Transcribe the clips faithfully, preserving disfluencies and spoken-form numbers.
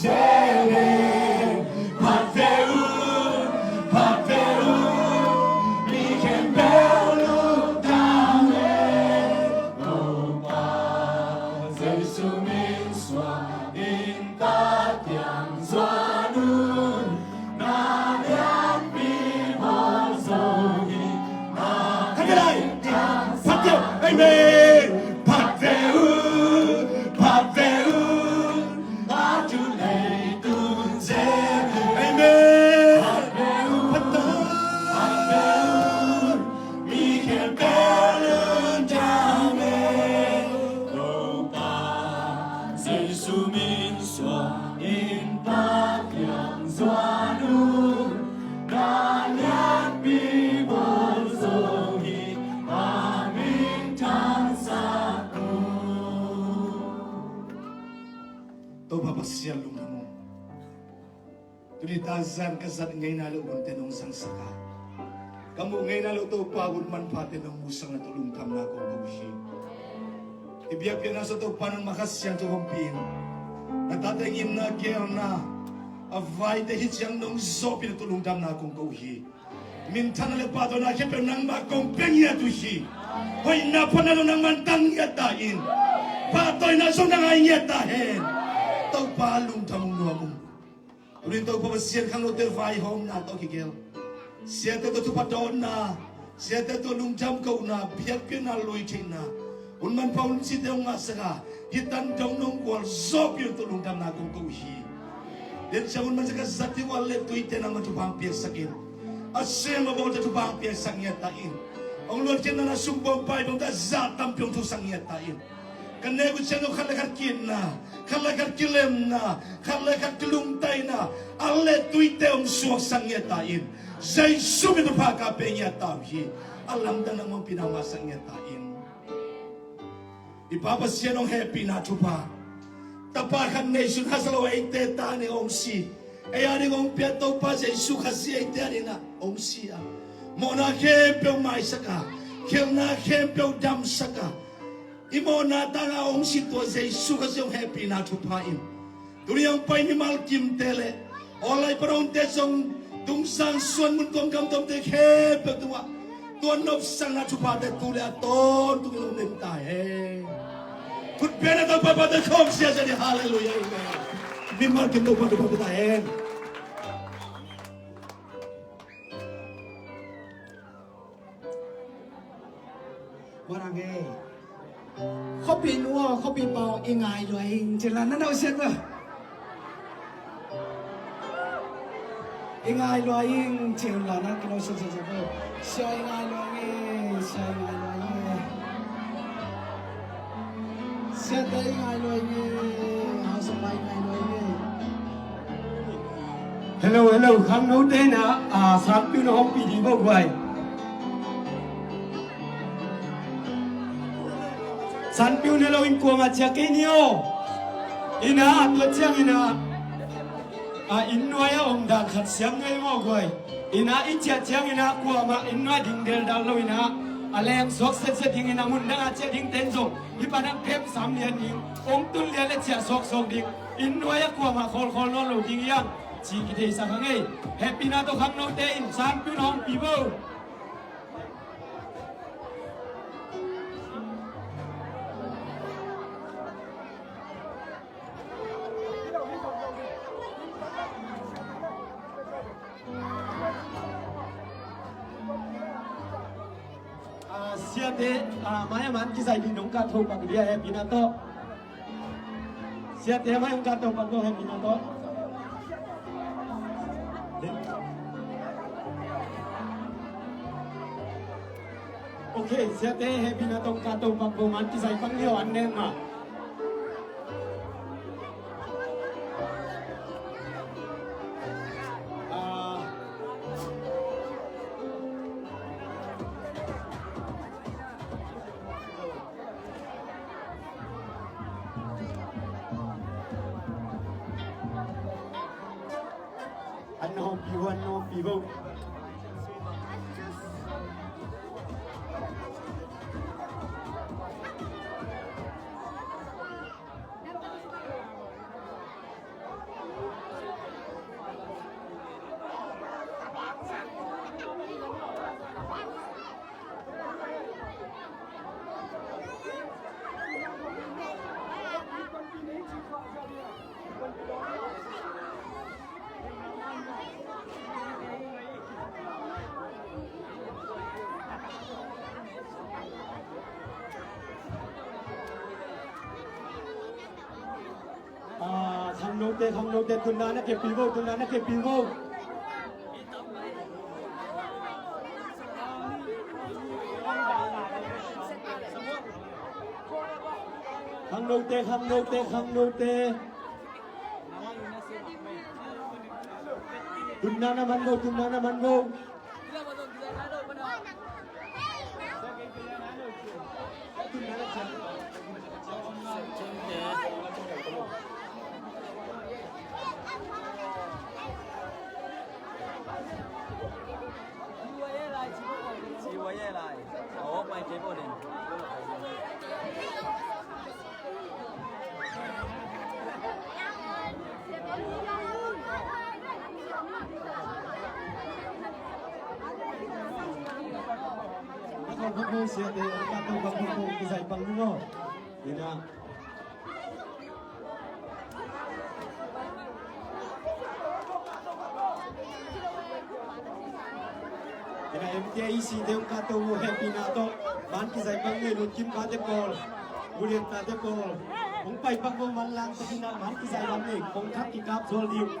Phat ve un, phat ve un, mi khempeuh lungdam hen. Topa Jesu min suang in, Pasian kiang zuan un, na lianpi bawl zo hi. Amen. Phat ve un, phat ve un, phat ve un. Amen. Phat ve un, phat ve un. Mi khempeuh lungdam hen. Topa Jesu min suang in, Pasian kiang zuan un, na lianpi bawl zo hi. Amen. Thangsak un. Topa Pasian lungdam ung. Tuni ta zan ka zat ngei nai lo hunte nong zangsak a, ka muh ngei nai lo Topa hun manphate nong muhsak na tawh lungdamna kong ko hi. I biakpiakna sung Topa nangmah Kha Siangtho ompih in, na tate ngimna geelna a vaite hih ciang nong zawhpih na tawh lungdamna kong ko hi. Minthanna le pahtawina khempeuh nangmah kong pia ngiat uh hi. Hoihna phatna zong nangmah tang ngiat ta in. Pahtawina zong nang a ngiat ta hen. Topa lungdam ung, nuam ung. Tunin Topa Pasian khangnote vaihawmna tawh kigel, siate tawh thupha dawnna, siate tawh lungdam kohna, biakpiakna, lui theihna, hun manpha hun site hong ngahsak a, hih tan dong nong gualzawhpih uh tawh lungdamna kong ko hi. Tua ciang hun mansak a zat ding uh a lettuite nangmah thupha hong piaksak in. A sem a bawlte thupha hong piaksak ngiat ta in. Hong luatkhiatna na sum bawm pai bawmte a zah tampi hong thosak ngiat ta in. Ka nek uh ciang zong khat le khat ki-itna, khat le khat kilemna, khat le khat kilungtaina a lettuite hong suaksak ngiat ta in. Jesu min thupha ka pe ngiat ta uh hi. A lamdang nangmah ompihna hong ngahsak ngiat ta in. I Pa Pasian hong hehpihna thupha, tapa khat neisun haksat lo eite tangin hong si, ei a ding hong piak Topa Jesu Khazih eite a dingin hong si a, mawhna khempeuh maisak a, khialhna khempeuh damsak a, i mawhna tangin hong si tua Jesu Khazih hong hehpihna thupha in, tuni hong pai mimal kimte le online pan a omte zong, tungsang suan mun tuam gam tuamte khempeuh tungah tua nopsakna thuphate tu le a tawntungin hong nei ta hen. Khut beng a, Topa pate khawm siasia ni. Halleluiah. Amen. Mimal kim Topa thupha pia ta hen. Khuapi nu aw, khuapi pa aw, i ngai lua ing ci-in la na na siat bua. I ngai lua ing ci-in la na kino siat siat bua. Sia i ngai lua ing, sia i ngai lua ing. Siate i ngai lua ing, hausa pa i ngai lua ing. Hello, hello, khangnote na, ah, sanpiu na hong pi ding bua guai. Sanpiu ne lo in kuamah ciah kei ni aw. Ina, tua ciang ina, a, inn nuai a om dan khat siam ngei maw guai. Ina, i ciah ciang ina kuamah inn nuai ding deldal lo ina, a leng suak setset ding ina, mun dang a ciah ding ten zong hih pan hong pem sam lian ding, hong tun lian le ciah suaksuak ding, inn nuai a kuamah khawlkhawl nawn lo ding hiam ci kitheisak hang ei. Hehpihna tawh khangnote in sanpiu na hong pi bo. Ah, siate, ah, mai a man kizai ding nong ka tho pak dia, hehpihna tawh. Siate mai hong ka tong pak lo, hehpihna tawh. Ok, siate hehpihna tawh ka tong pak lo, man kizai pak liau an neng mah. Ah. An na hong pi vo, an na hong pi vo. Khangnote, khangnote, tunna na kepi vo, tunna na kepi vo. Khangnote, khangnote, khangnote. Tunna na man vo, tunna na man vo. Ina M T A E C te hong kahto uh hehpihna tawh man kizai bang nei, lungkim pate pawl, mulian pate pawl hong pai bang vo, manlang takin ah man kizai bang nei, kong thak kikap zual ding.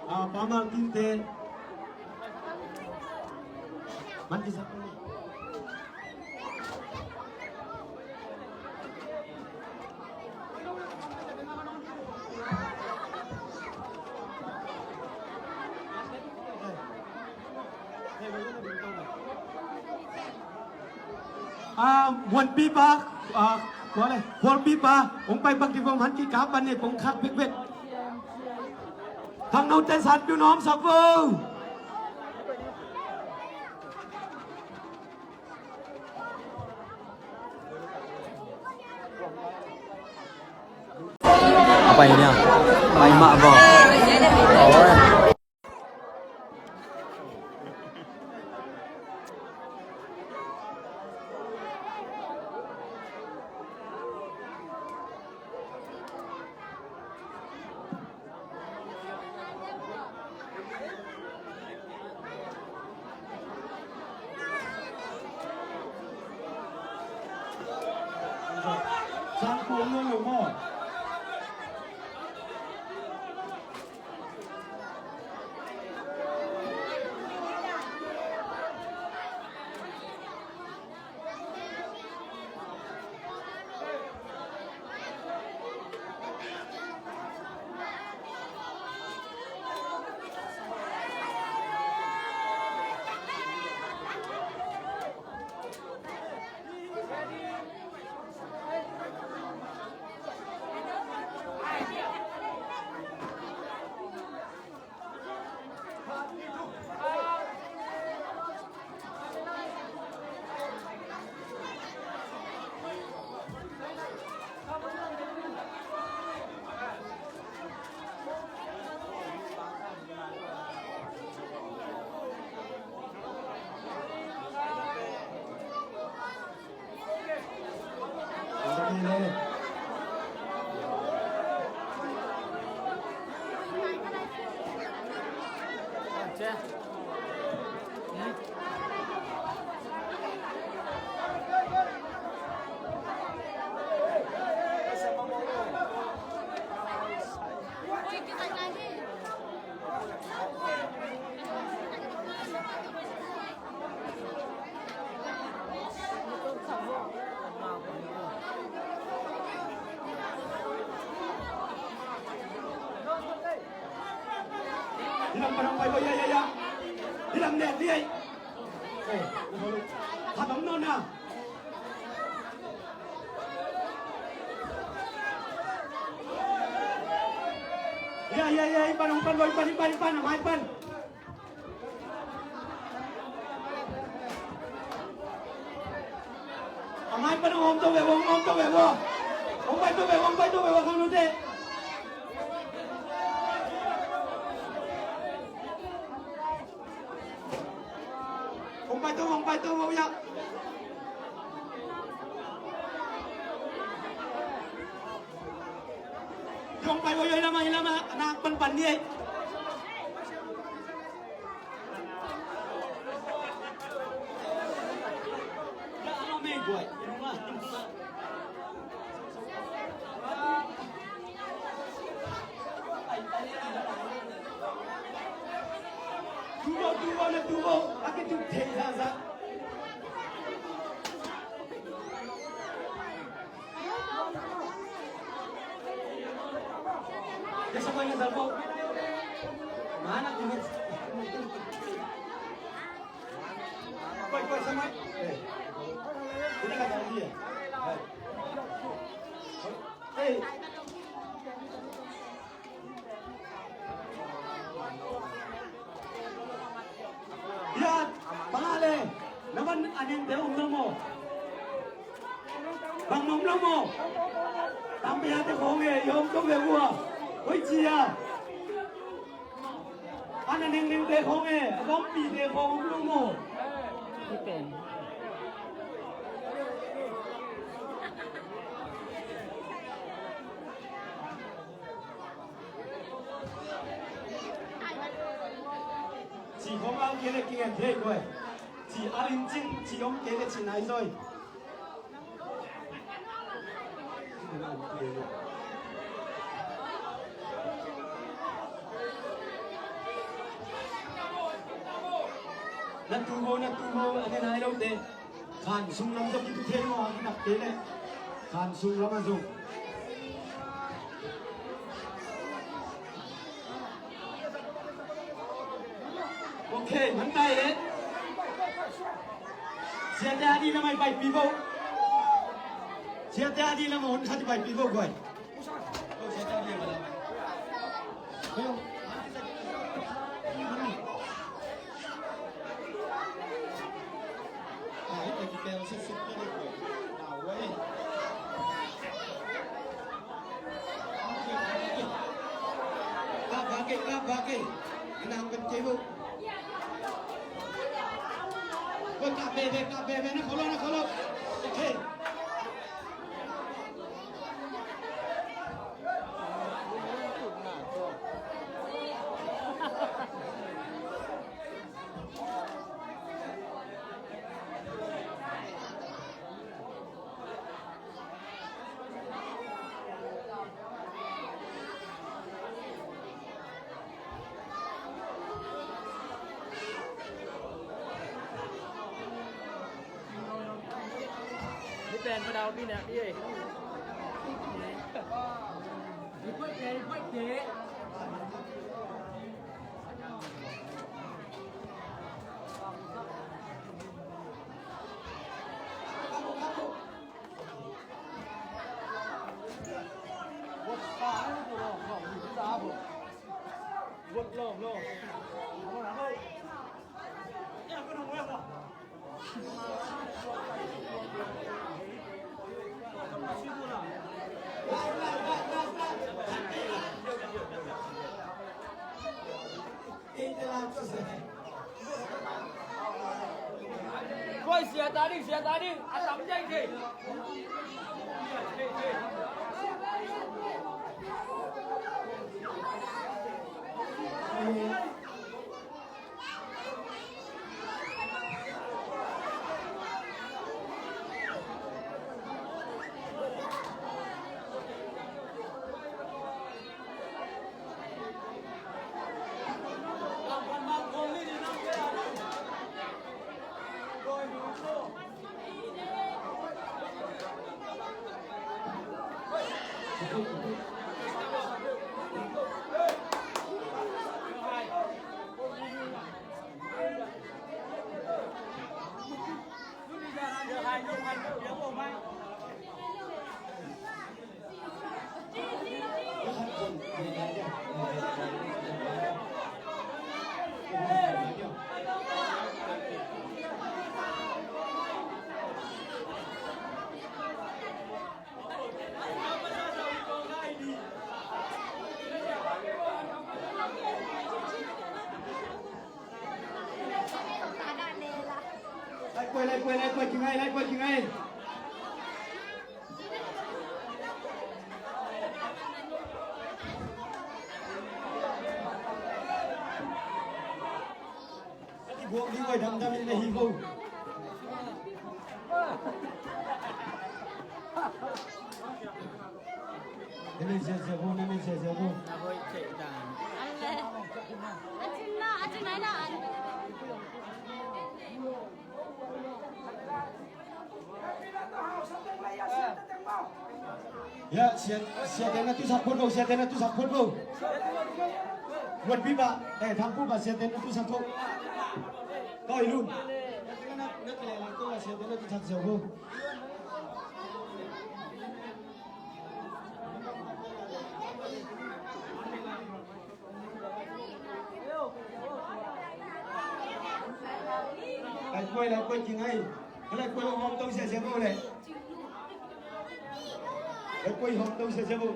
Ah, Pa Martin te man kizai bang nei. Ah, muanpipa, ah, kua le, khualpipa hong pai bang ding vo, man kikap bang nei, kong khak bekbek. Khangnote san piu nawm sak vo. A pai nia. Pai mah vo. Hilam padang pai bo, ya, ya, ya. Hilam ne, ni ai. Eh, khat om no na. Ya, ya, ya, i pan, i pan, i pan, i pan, i pan, i pan. A mai pan hong om to ve, hong om to ve, hong. Hong pai to ve, hong pai to ve, hong om to ve. Hong pai to, hong pai to, hong ya. Hong pai, hong ya, lama, lama, na pan pan ni. Tu vo, na tu vo, a kitu thei zahzah. Ya sa ko na sa ko. Mana tu. Koi, koi, sa mai. Eh. Ina ka jadi ya. Eh. Ya, bang a le, na van a nengte om lo maw? Bang om lo maw? Tampiate khawng e, i om lo ve ua. Hoih ci a. A na nengnengte khawng e, a gawmpite khawng om lo maw? Hi pen. Ci khawng a om kei leh kingen thei koi. Ci a lim cin, ci om kei leh ci nai zaw. Na tu vo, na tu vo, a ne nai lote. Khan sung lam zong kitu thei maw, a kinak kei leh. Khan sung lam a zong. Ok, man tai le. Siate a di lam a i paipi vo. Siate a di lam a hun khat i paipi vo guai. Ni pen pa dau pi na pi ei. Ni poi te, ni poi te. Koi, sia ta ding, sia ta ding. A tam ding thei. Lai kuai, lai kuai, lai kuai, kingai, lai kuai, kingai. Buang di kuai, dam dam in na hi ko. Nene zia zia ko, nene zia zia ko. Ya, sia, sia tena tu sak phot bo, sia tena tu sak phot bo. Luat pi ba, eh, thang pu ba, sia tena tu sak phot. Toi lun. Sia tena tu sak phot. Lai kuai, lai kuai king ai. Lai kuai lo hom tong sia sia bo le. Lai kuai hom tong sia sia bo.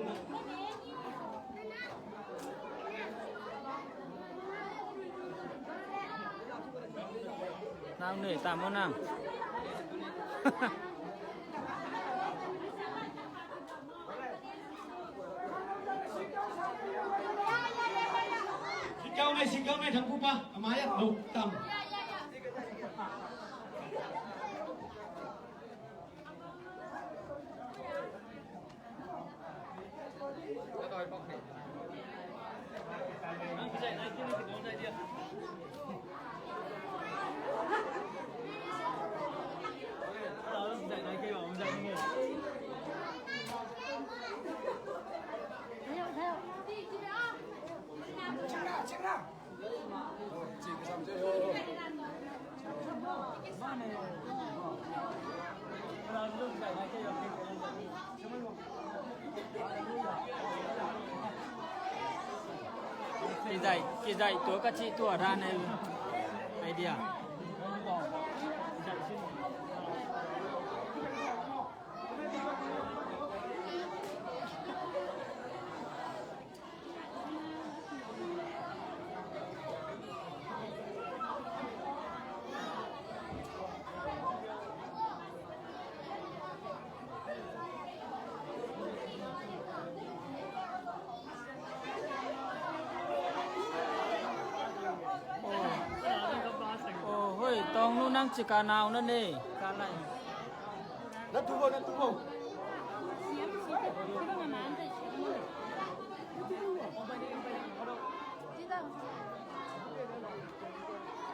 Nang ni tamu nang. Sikau nai, sikau nai, thang pupa, amaya, no, tam. Kizaih, kizaih tua ka cih tua dan ai, idea. Oh, hoi, tong nu nang cika nau na ne, ka lai. Na tu bo, na tu bo.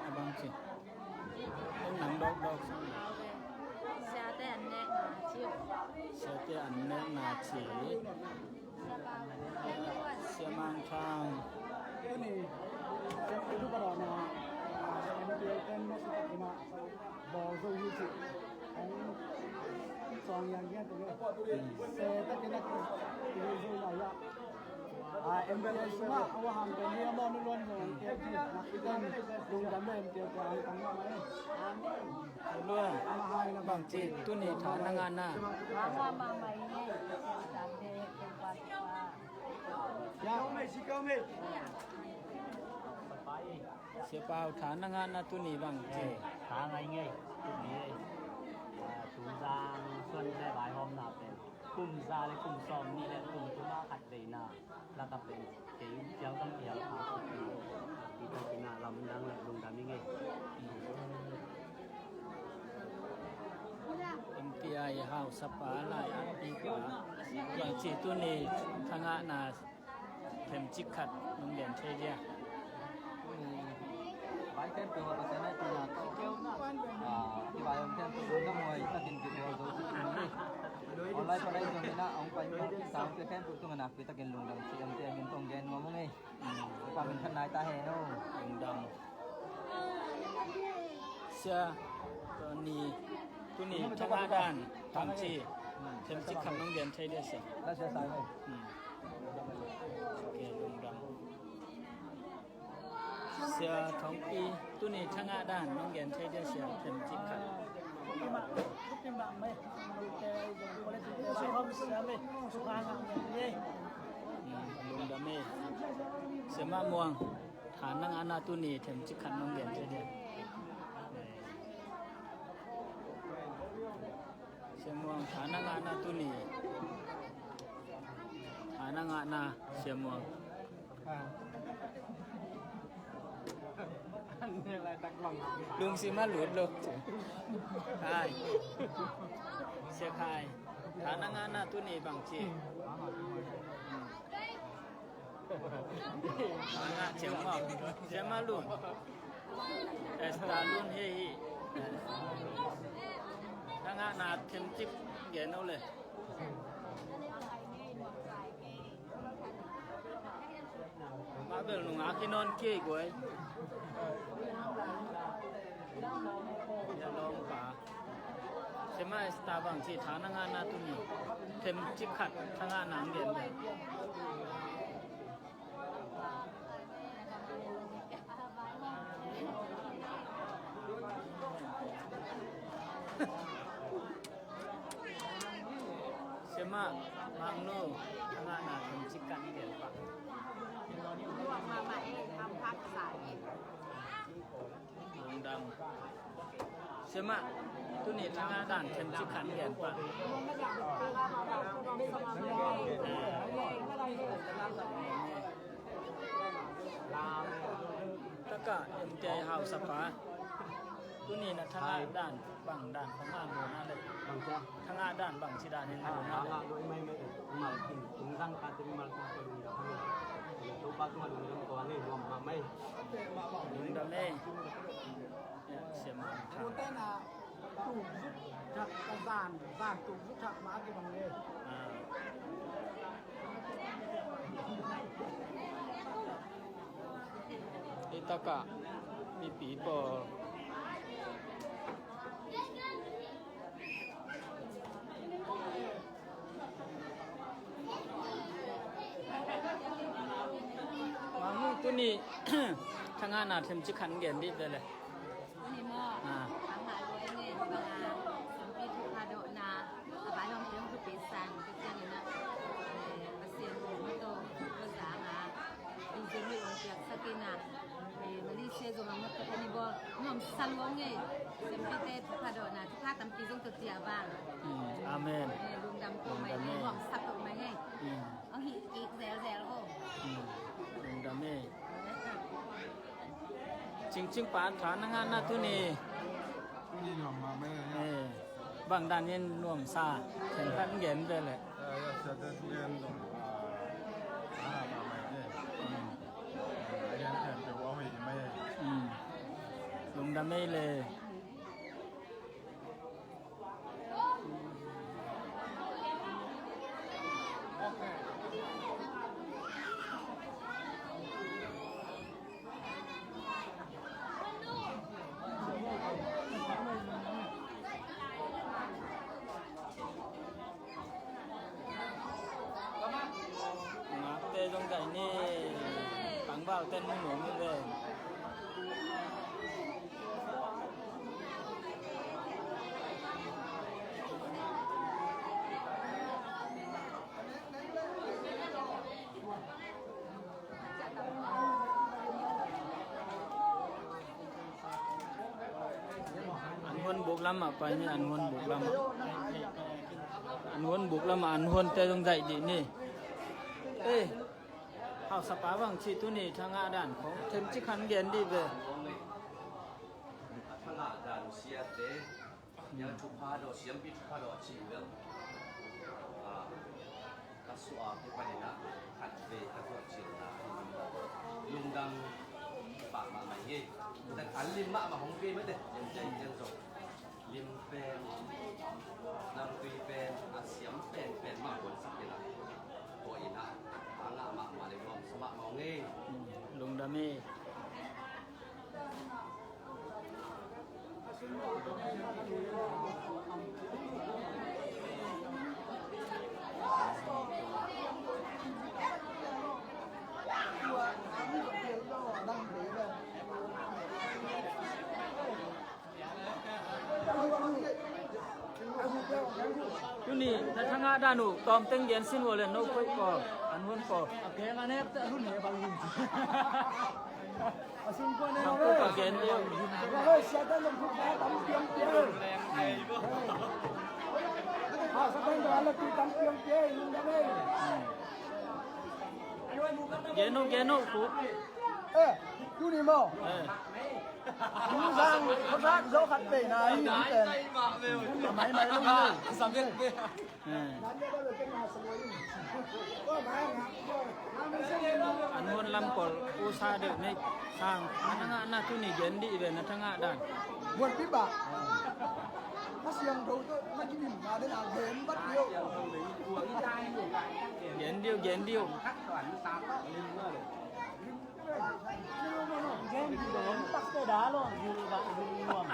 Abang ci. Nang dok dok. Siate an nek na ci. Siate an nek na ci. Sia Mang Thang. Tuni, kan itu pada na, M P L ten mas kita kena bawa zo hiu ci. Kan song yang dia tu. Saya tak kena kena zo lah ya. Ah, M P L suma, awak hampir ni mau nulon M P L tu. Nak kita lungdam M P L tu, ang tang mai. Amin. Lua, bang ci, tuni tha na ngah na. Ya. Sia Pau, tha na ngah na tuni bang ci. Eh, tha ngai ngai, tuni, eh. Ah, tu zang suan le bai hom na pen. Kum za le kum sawm nih le kum thum a khat vei na. Lak a pen kei ciang tam piang a kut in, i takin a lamdang le lungdam i ngei. M P I hausapa lai a pipa bangci tuni thangahna themcik khat nong gen thei dia. Vai khempeuh a Pasian a tuna tawh, ah, i vai om khempeuh lungdam huai takin kibawl zo. Online panin zong ina hong pai mi, kisam te khempeuh tungah nakpi takin lungdam ci, M P I min kong gen nuam ung ei. Ka min khat nai ta hen o. Lungdam. Sia, tuni, tuni thangah dan, bangci, themcik khat nong gen thei dia sia. La sia sai. Hmm. Ok, lungdam. Sia Thongpi, tuni thangah dan nong gen thei dia sia, themcik khat. Hmm, lungdam e. Sia Mah Muang, tha na ngahna tuni themcik khat nong gen thei dia. Sia Muang, tha na ngahna tuni. Tha na ngahna, Sia Muang. Lungsim a lut lo. Khai. Sia Khai. Tha na ngahna tuni bangci. Thangah ciang maw. Ciang mah lun. Esta lun hi hi. Thangah na themcik gen o le. Mah bel nungak hi nawn kei guai. Ya lawmpa. Sema esta bang ci tha na ngahna tuni. Themcik khat thangah nang gen. Sema, mangno, thangah na themcik kan gen pa. Lungdam. Sema, tuni thangah dan themcik kan gen pa. Taka, M T I hausapa. Tuni na thangah dan, bang dan, thangah mawhna le. Bang sia. Thangah dan, bang ci dan in mawhna le. Thangah lo i mai mai, i mal kin, tung dang ka te i mal kin ko lungdam. Topa tungah lungdam ko ane, nuam mahmah ei. Lungdam ei. Ya, siam mahmah. Tung zut thak ka zan, zan tung zut thak mah a kibang le. Ah. Hi takah mipi pawl. Mami, tuni thangah na themcik kan gen dih ve le. Tuni maw? Ah. Amah luai nen banga, sampi thupha dawhna, a bai hong tiang thupi san, ka tiang ina, eh, Pasian hong mato, ka zanga, in zin hui hong piak sak ina, eh, Malaysia zong a ngot ka tani bawl, nuam sa luang e, sampi te thupha dawhna, thupha tampi zong to tia bang. Hmm, amen. Eh, lungdam ko mai, lungdam e, nuam sa ko mai e. Hmm. Ang hi, ik zel zel o. Hmm, lungdam e. Cingcing pa tha na ngahna tuni. Tuni nuam mahmah e. Eh, bang dan in nuam sa. Khen khat gen ve le. Eh, ya, sia te thu gen zong. Ah, ah, mahmah e. Hmm. Ai gen khen pe wa hoi mai e. Hmm. Lungdam e le. Ngakte zong zaih ni, tangvalte nuam nuam hi ve. An huan buk lamah pai ni, an huan buk lamah. An huan buk lamah, an huante zong zaih dih ni. Eh, hausapa bang ci tuni thangah dan khong themcik kan gen dih ve. Thangah dan siate. Yang thupha dawh, siampi thupha dawh a cih bel. Ah, ka suah a kipanin ah khat vei ka tuah cil na lungdam pah mahmah hi. An lim mahmah hong vei mate, lim pen lim zong. Lim pen, lampi pen, a siam pen pen mah huan sak in ah. Tua in ah, a ngah mahmah le nuam sa mahmah hong ei. Lungdam hi. Tuni, na thangah dan uh, tawm teng gen sin uh le no koih ko, an hun ko. A keng a nek te a hun he bang hun. A sung ko ne. Sung ko ka gen deuh. Hei, Satan lam ko ka tam piang piang. Ha, Satan ka la tu tam piang piang, lungdam ei. Gen uh, gen uh, ku. Eh, tuni maw. Eh. Lungdam, ko sa zo khat pe na, i pen. Mai mai lungdam. Sa bet bet. Eh. An hun Lam kol u sa deuh nei sang. Na thangah na tuni gen dih ve na thangah dan. Buan pi ba. Ka siang do to na kimin na den a gen bat yo. Gen diu, gen diu. Gen diu, tak te da lo, diu ba, diu nuam.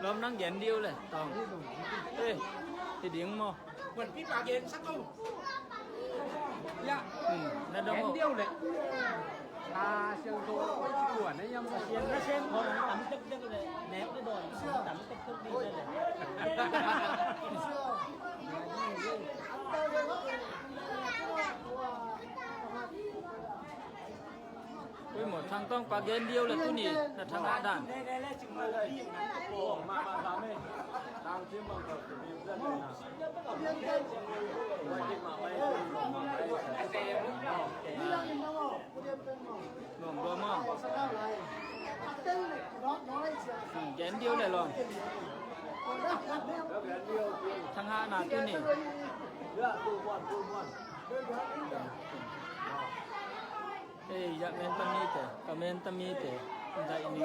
Lom nang gen diu le tong. Eh, ti ding mo. Buan pi ba gen sa ko. Ya. Hmm, na dong mo. Gen diu le. A siang do ko ci kuan na yam. Siang na siang ko na tam tek tek le. Nek le don tam tek tek di le. Ui mo, Thang Tawng pa gen diu le tuni na thangah dan. Nuam dua maw. Hmm, gen diu le lawm. Thangah na tuni. Ei, ya men tami te, ka men tami te. Dai ni.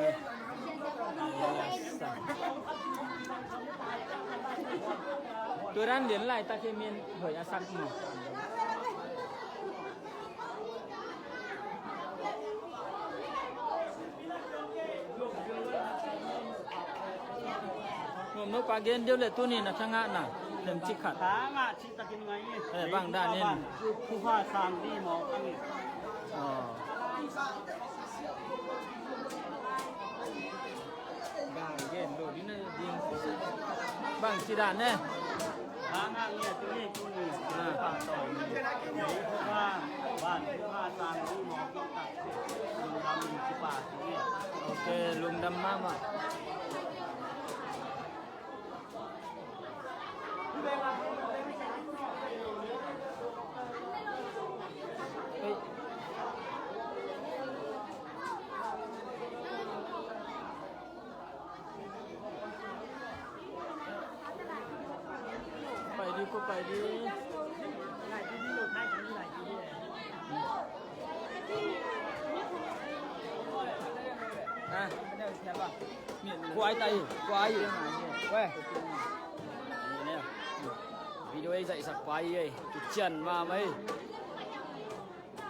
Turan din lai ta ke min hoi a sak mo. Ngom no pa gen diu le tuni na thangah na. Dem ci khat. Thangah ci takin ngai. Eh, bang dan in. Khuha sang di mo kang. Oh. Bang gen do di na ding. Bang ci dan ne. Bang a ngia tu ni tu ni. Ah. Bang, bang, bang, sang ni mo. Lungdam ci pa tu ni. Ok, lungdam mama. Pai di, ko pai di. Ha? Kuai tai, kuai. Weh. Video ei zaihsak pai ei. Kician mahmah ei.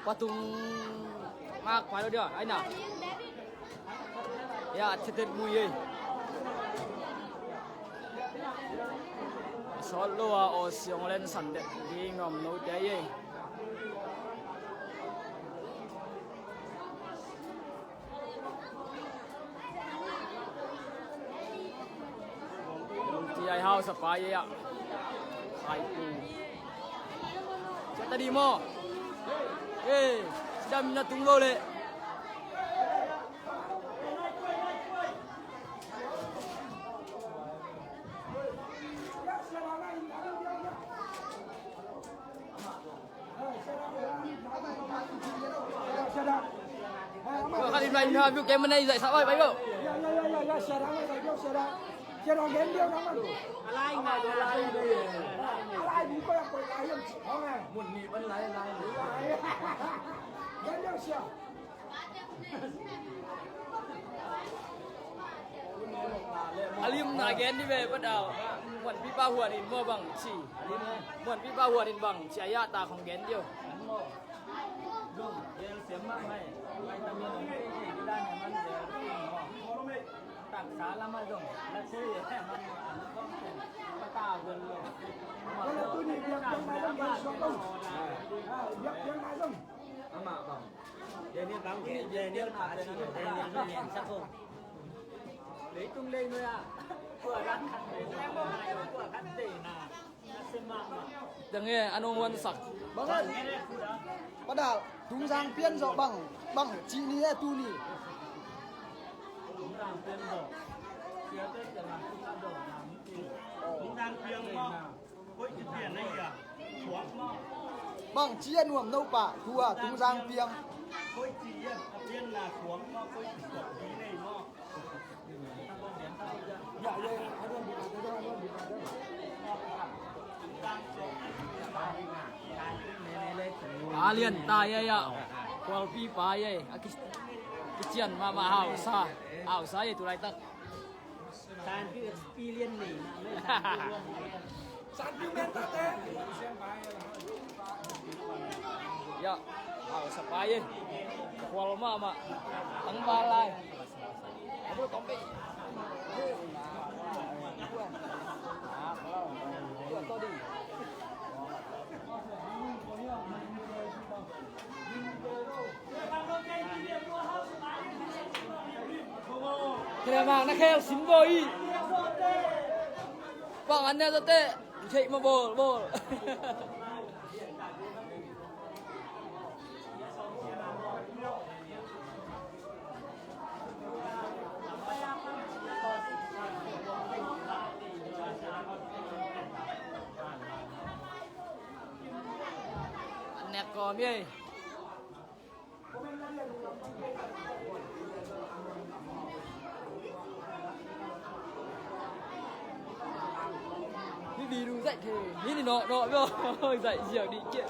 Patung ngak pai lo dia, ai na. Ya, tetet mui ei. Sawt lo a aw siang len san dek ding om no te ei. Ci ai hau sa pai ei ah. Ai pu. Cia ta di maw. Eh, sidam na tung lo leh. Khat in interview kem mah nei zaihsak bai bai bo. A limna gen di ve, Pa Dau. Muanpipa huan in maw bang ci. Muanpipa huan in bang ci a, ya ta khong gen di o. Taksa lamah zong na thei e, man a kong pen pata gon lo. Amah bang. Daniel bang, Daniel bang, Daniel bang, Daniel bang. Leitung lei noi a. Tua ran khat lei noi a, tua khat lei na. Dang e, anong huan sak. Bang e. Pada, Tung Sang Pian zawh bang, bang ci ni e tu ni. Tung Sang Pian zawh. Tung Sang Pian zawh. Bang ci a nuam no pa, tua Tung Sang Piang. A lian ta ya ya. Kualpi pa ei, a ki-, kician mahmah hausa. Hausa ei tu laitak. Sanpi experience nei mah, mah sanpi luang. Sanpi mentate. Ya, hausa pa ei. Kual mahmah. Tang balai. Kena mang na khel sim bo i. Bang an ne to te. Thei ma bol bol. Nek kawm ei. Hih video zaih thei. Hih ni nawh nawh bia. Zaih ziau dih kiah.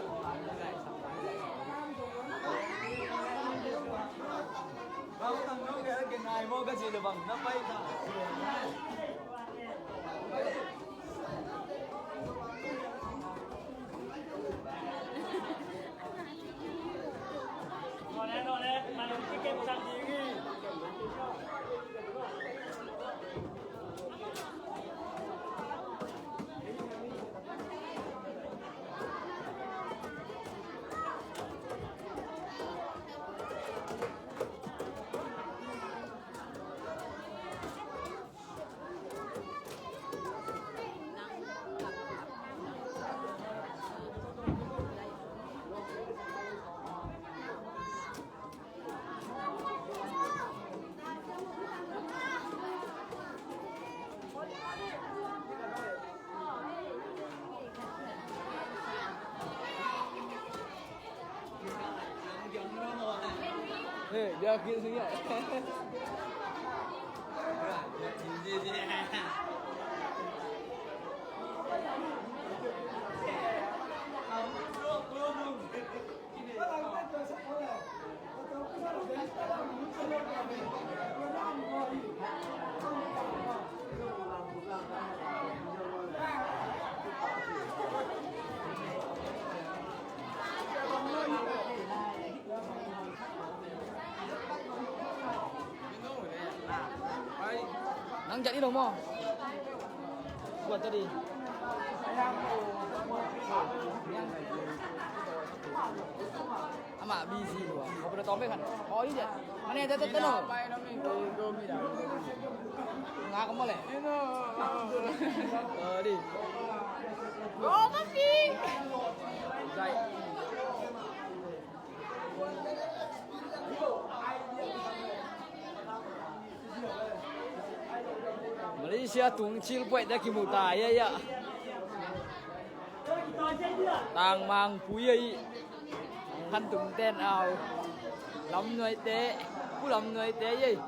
Nang jadi dong mo. Buat tadi. Ama busy dua. Kau pernah tombe kan? Oh iya. Mana ada tetap no. Ngak kamu le. Tadi. Oh tapi. Malaysia tung cil buai dah kimu ta ya ya. Tang mang pui ya i. Khan tung ten au. Lam nuai te. Pu lam nuai te ya i.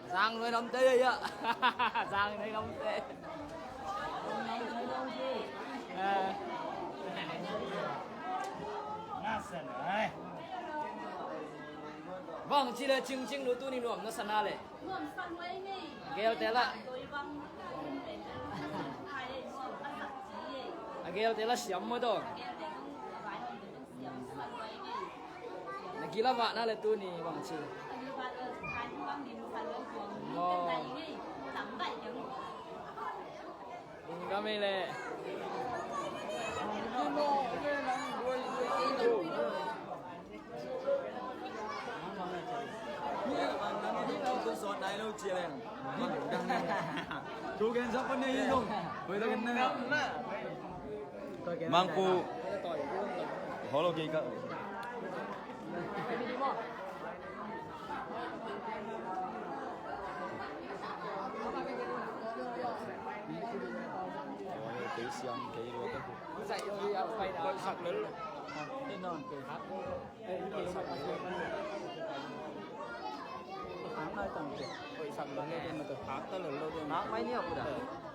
Sang nuai lam te ya. Sang nuai lam te. Bang ci le cing cing nu tu ni nuam na sana le. Gel te la. A gel te la siam mo dong. Na gila va na le tu ni bang ci. Mo. Ung ka mei le. Mangku. Holo kei ka. Kei siang kei lo ka. Sak lel. Te non ke. Hak. Eh, hak mai tang ke. Hak ta lo lo de. Hak mai ni aku dah.